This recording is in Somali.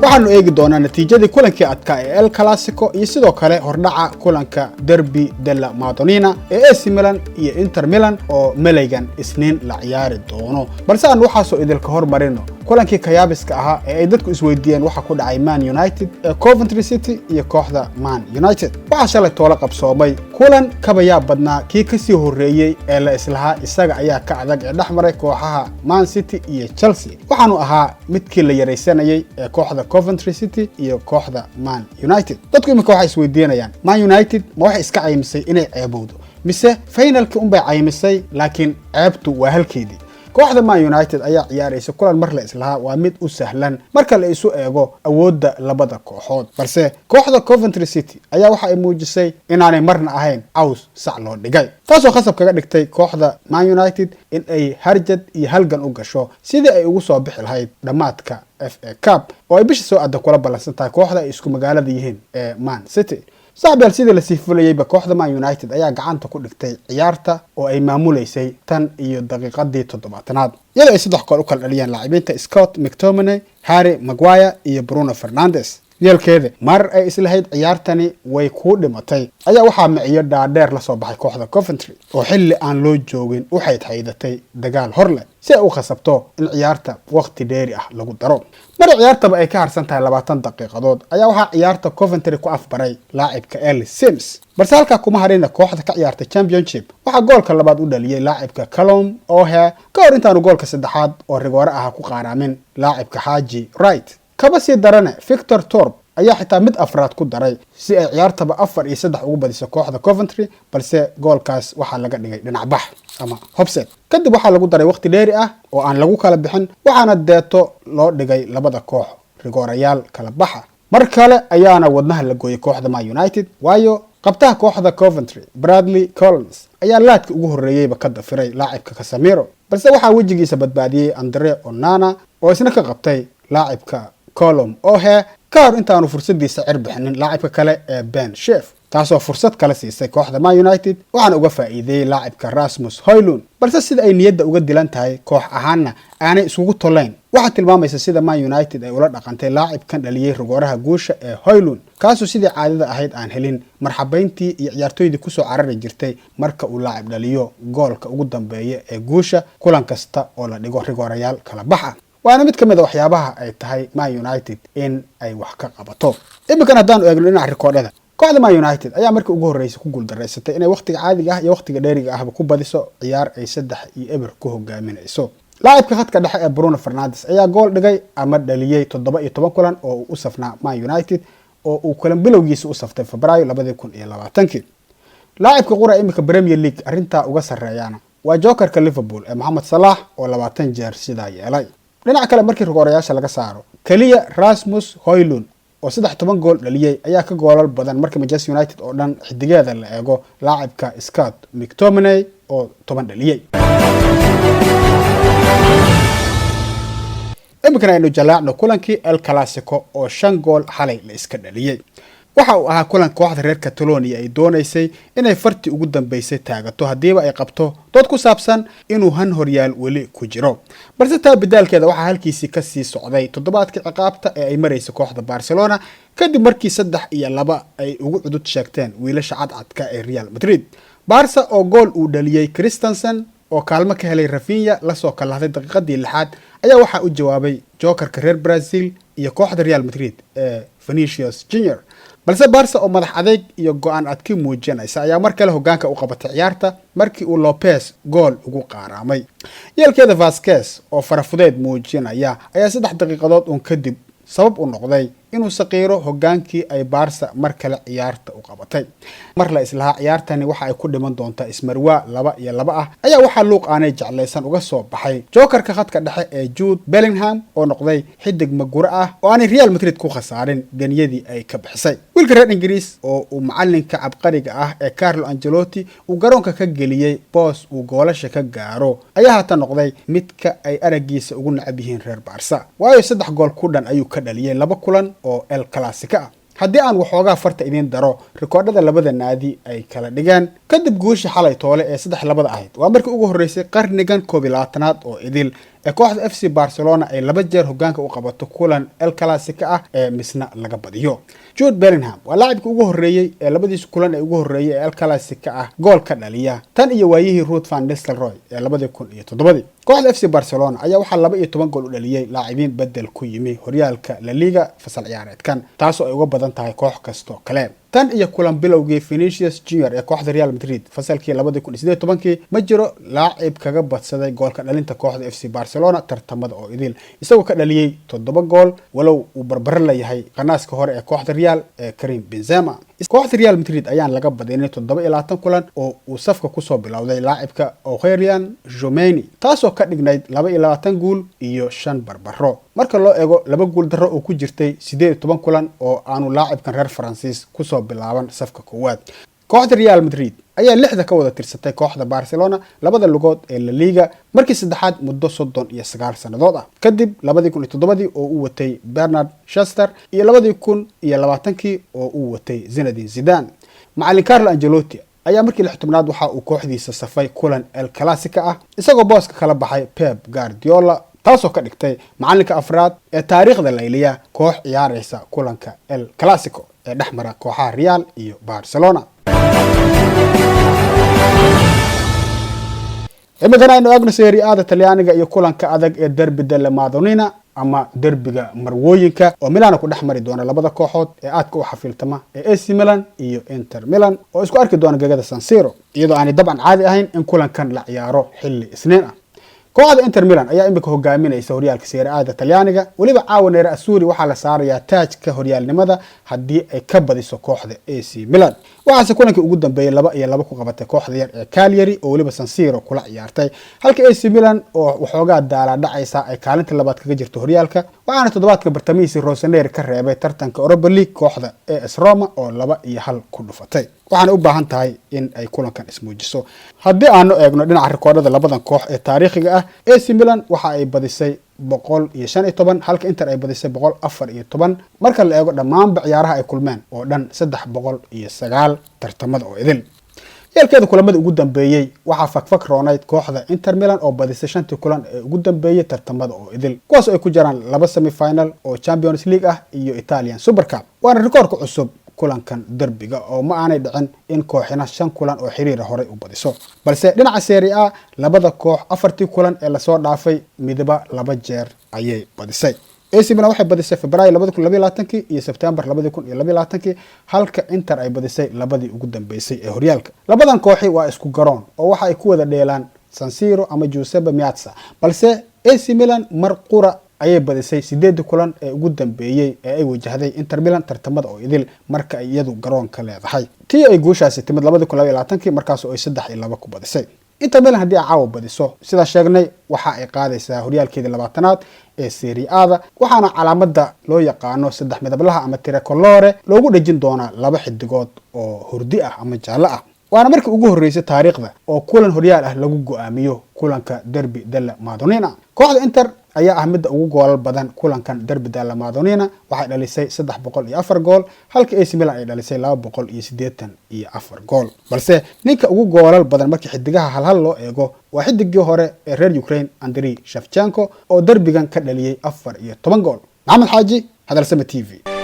Waxaanu eegi doonaa natiijadii kulankii adkaa ee El Clasico iyo sidoo kale hordhaca kulanka Derby della Madonnina ee AC Milan iyo Inter Milan oo melaygan Isniin la ciyaari doono. Balse aan waxaasoo idilka hormarino kulankii kayaabiska ahaa ee ay dadku isweydiiyeen waxa ku dhacay Man United ee Coventry City iyo kooxda Man United. Waxaa shalay toole qabsoomay kulan kabayaa badnaa kii kasii horreeyey ee la islahaa isaga ayaa ka adag ee dhex maray kooxaha Man City iyo Chelsea. Waxaanu ahaa midkii la yaraysanayay ee kooxda Coventry City iyo kooxda Man United. Dadku iminka waxay isweydiinayaan, Man United ma waxay iska caymisay inay ceebowdo, mise finalkii unbay caymisay? Laakiin ceebtu waa halkeedii. Kooxda Man United ayaa ciyaaraysa kulan mar la islahaa waa mid u sahlan marka la isu eego awoodda labada kooxood, balse kooxda Coventry City ayaa waxa ay muujisay inaanay marna ahayn caws sac loo dhigay, taasoo khasab kaga dhigtay kooxda Man United in ay harjad iyo halgan u gasho sidii ay ugu soo bixi lahayd dhammaadka FA Cup oo ay bisha soo adan kula ballansan tahay kooxda ay isku magaalada yihiin ee Man City. Saaxiibyaal, sidii lasii fulayeyba kooxda Man United ayaa gacanta ku dhigtay ciyaarta oo ay maamuleysay tan iyo daqiiqadii 70aad, iyadoo ay saddex gool u kala dhaliyeen laacibiinta Scott McTominay, Harry Maguire iyo Bruno Fernandes. Yeelkeeda, mar ay islahayd ciyaartani way kuu dhimatay ayaa waxaa miciyo dhaadheer la soo baxay kooxda Coventry oo xilli aan loo joogin u xaydxaydatay dagaal hor leh si ay u khasabto in ciyaarta waqti dheeri ah lagu daro. Mar ciyaartaba ay ka harsan tahay 20 daqiiqadood ayaa waxaa ciyaarta Coventry ku afbaray laacibka Ellis Simms, balse halkaa kuma harina. Kooxda ka ciyaarta Championship waxaa goolka labaad u dhaliyey laacibka Callum O'Hare ka hor intaanu goolka saddexaad oo rigoore ah ku qaaraamin laacibka Haji Wright. Kaba sii darane, Victor Torp ayaa xitaa mid afraad ku daray si ay ciyaartaba 4-3 ugu badiso kooxda Coventry, balse goolkaas waxaa laga dhigay dhinac bax ama offside. Kadib waxaa lagu daray waqti dheeri ah oo aan lagu kala bixin, waxaana deeto loo dhigay labada koox rigoorayaal kala baxa. Mar kale ayaana wadnaha la gooyay kooxda Man United, waayo qabtaha kooxda Coventry, Bradley Collins, ayaa laadka ugu horreeyeyba ka dafiray laacibka Casemiro, balse waxaa wejigiisa badbaadiyey Andre Onana oo isna ka qabtay laacibka Callum O'Hare ka hor intaanu fursadiisa cir bixinin laacibka kale ee Ben Sheaf, taasoo fursad kale siisay kooxda Man United, waxaana uga faa'iideeyey laacibka Rasmus Højlund. Balse sida ay niyadda uga dilan tahay, koox ahaanna aanay iskugu tolayn, waxaa tilmaamaysa sida Man United ay ula dhaqantay laacibkan dhaliyey rigooraha guusha ee Højlund, kaasoo sidii caadada ahayd aan helin marxabayntii iyo ciyaartooydii kusoo carari jirtay marka uu laacib dhaliyo goolka ugu dambeeya ee guusha kulan kasta oo la dhigo rigoorayaal kala baxa. Waana mid ka mid a waxyaabaha ay tahay Man United in ay wax ka qabato. Iminkan haddaanu eegno dhinaca rikoodhada, kooxda Man United ayaa markii ugu horreysay ku guuldareysatay inay wakhtiga caadiga ah iyo wakhtiga dheeriga ahba ku badiso ciyaar ay 3-0 ku hogaaminayso. Laacibka khadka dhexe ee Bruno Fernandes ayaa gool dhigay ama dhaliyey 17 kulan oo uu u safnaa Man United, oo uu kulan bilowgiisa u saftay Febraayo 2020-kii. Laacibka qura iminka Premier League arrintaa uga sarreeyaana waa jokerka Liverpool ee Mohamed Salah oo 20 jeer sidaa yeelay. Dhinaca kale, markii rigoorayaasha laga saaro, keliya Rasmus Højlund oo 13 gool dhaliyey ayaa ka goolal badan marka Manchester United oo dhan xidigeeda la eego laacibka Scott McTominay oo 10 dhaliyey. Iminkana aynu jalaacno kulankii El Clasico oo shan gool xalay la iska dhaliyey. Waxa uu ahaa kulan kooxda reer Catalonia ay doonaysay inay fartii ugu dambeysay taagato haddiiba ay qabto dood ku saabsan inuu han horyaal weli ku jiro, balse taa bedaalkeeda waxaa halkiisii kasii socday toddobaadkii ciqaabta ee ay maraysa kooxda Barcelona, kadib markii 3-2 ay ugu cudud sheegteen wiilasha cadcadka ee Real Madrid. Barca oo gool uu dhaliyey Christensen oo kaalmo ka helay Raphinha lasoo kalahday daqiiqadii lixaad ayaa waxaa u jawaabay jokerka reer Brazil iyo kooxda Real Madrid ee Vinicius Junior. Balse Barca oo madax adeyg iyo go-aan adki muujinaysa ayaa mar kale hogaanka u qabatay ciyaarta markii uu Lopez gool ugu qaaraamay. Yeelkeeda, Vasquez oo farafudeed muujinaya ayaa 3 daqiiqadood uun kadib sabab u noqday inuu saqiiro hogaankii ay Barca mar kale ciyaarta u qabatay. Mar la islahaa ciyaartani waxa ay ku dhiman doontaa ismarwaa 2-2 ah ayaa waxaa luuq aanay jeclaysan uga soo baxay jokerka khadka dhexe ee Jude Bellingham oo noqday xidig maguro ah oo aanay Real Madrid ku khasaarin ganiyadii ay ka bixisay. Wiilka reer Ingiriis oo uu macalinka cabqariga ah ee Carlo Ancelotti uu garoonka ka geliyey boos uu goolasha ka gaaro ayaa haatan noqday midka ay aragiisa ugu necab yihiin reer Barca, waayo saddex gool ku dhan ayuu ka dhaliyey laba kulan oo El Clasico ah. Haddii aan waxoogaa farta idiin daro rikoodhada labada naadi ay kala dhigeen kadib guushii xalay toole ee 3-2 ahayd, waa markii ugu horreysay qarnigan 21aad oo idil ee kooxda FC Barcelona ay 2 jeer hogaanka u qabato kulan El Clasico ah ee misna laga badiyo. Jude Bellingham waa laacibkii ugu horreeyey ee labadiis kulan ee ugu horreeyey ee El Clasico ah gool ka dhaliya tan iyo waayihii Ruud van Nistelrooy ee 2007-dii. Kooxda FC Barcelona ayaa waxaa 12 gool u dhaliyey laacibiin bedel ku yimi horyaalka La Liga fasal ciyaareedkan, taasoo ay uga badan tahay koox kastoo kale. Tan iyo kulan bilowgii Vinicius Junior ee kooxda Real Madrid fasalkii 2018-kii, ma jiro laacib kaga badsaday goolka dhalinta kooxda FC Barcelona tartamada oo idil, isagoo ka dhaliyey 7 gool, walow uu barbaro leeyahay qanaaska hore ee kooxda Real ee Karim Benzema. Kooxda Real Madrid ayaan laga badinin 27 kulan oo uu safka kusoo bilowday laacibka Aurelien Tchouameni, taasoo ka dhignayd 22 guul iyo 5 barbaro, marka loo eego 2 guul darro oo ku jirtay 18 kulan oo aanu laacibkan reer Faransiis kusoo bilaaban safka koowaad. Kooxda Real Madrid ayaa 6da ka wada tirsatay kooxda Barcelona labada lugood ee La Liga markii saddexaad muddo 39 sannadood ah, kadib 2007-dii oo uu watay Bernard Schuster iyo 2020-kii oo uu watay Zinedine Zidane. Macallin Carlo Ancelotti ayaa markii 16aad waxa uu kooxdiisa safay kulan El Clasico ah, isagoo booska kala baxay Pep Guardiola, taasoo ka dhigtay macalinka afraad ee taariikhda layliya koox ciyaaraysa kulanka El Clasico ee dhex mara kooxaha Real iyo Barcelona. Iminkana aynu eegno Serie A-da Talyaaniga iyo kulanka adag ee Derby della Madonnina ama derbiga marwooyinka oo Milano ku dhex mari doona labada kooxood ee aadka u xafiiltama ee AC Milan iyo Inter Milan, oo isku arki doona gegada San Siro, iyadoo aanay dabcan caadi ahayn in kulankan la ciyaaro xilli Isniin ah. Kooxda Inter Milan ayaa imika hogaaminaysa horyaalka Serie A-da Talyaaniga. Weliba caawa Nerazzurri waxaa la saarayaa taajka horyaalnimada haddii ay ka badiso kooxda AC Milan. Waxaase kulankii ugu dambeeyey 2-2 ku qabatay kooxda yar ee Cagliari oo weliba San Siro kula ciyaartay, halka AC Milan oo waxoogaa daalaa dhacaysa ay kaalinta labaad kaga jirto horyaalka. Waxaana toddobaadka bartamihiisii Rossoneri ka reebay tartanka Europa League kooxda AS Roma oo 2-1 ku dhufatay, waxaana u baahan tahay in ay kulankan ismuujiso. Haddii aanu eegno dhinaca rikoodhada labadan koox ee taariikhiga ah, AC Milan waxa ay badisay 115, halka Inter ay badisay 114, marka la eego dhammaanba ciyaaraha ay kulmeen oo dhan 309 tartamada oo idil. Yeelkeeda kulamada ugu dambeeyey waxaa fakfak roonayd kooxda Inter Milan oo badisay 5tii kulan ee ugu dambeeyey tartamada oo idil, kuwaas oo ay ku jiraan 2 semifinal oo Champions League ah iyo Italian Super Cup. Waana rikoorka cusub kulankan derbiga oo ma aanay dhicin in kooxina 5 kulan oo xiriira horey u badiso. Balse dhinaca Serie A, labada koox 4tii kulan ee lasoo dhaafay midba 2 jeer ayay badisay. AC Milan waxay badisay Febraayo 2022-kii iyo Sebtembar 2022-kii, halka Inter ay badisay labadii ugu dambeysay ee horyaalka. Labadan kooxi waa isku garoon oo waxa ay ku wada dheelaan San Siro ama Giuseppe Meazza, balse AC Milan mar qura ayay badisay 8dii kulan ee ugu dambeeyey ee ay wajahday Inter Milan tartamada oo idil marka ay iyadu garoonka leedahay, tii ay guushaasi timid 2022-kii, markaasoo ay 3-2 ku badisay. Inter Milan haddii ay caawa badiso, sidaa sheegnay, waxa ay qaadaysaa horyaalkeedii 20aad ee Serie A-da, waxaana calaamada loo yaqaano 3 midablaha ama tricolore loogu dhejin doonaa 2 xidigood oo hurdi ah ama jaallo ah. Waana markii ugu horreysay taariikhda oo kulan horyaal ah lagu go'aamiyo kulanka Derby della Madonnina. Kooxda Inter ayaa ah midda ugu goolal badan kulankan Derby della Madonnina, waxay dhalisay 304 gool, halka AC Milan ay dhalisay 284 gool. Balse ninka ugu goolal badan markii xidigaha halhal loo eego waa xidigii hore ee reer Ukraine Andriy Shevchenko oo derbigan ka dhaliyey 14 gool. Maxamed Xaaji, Hadalsame TV.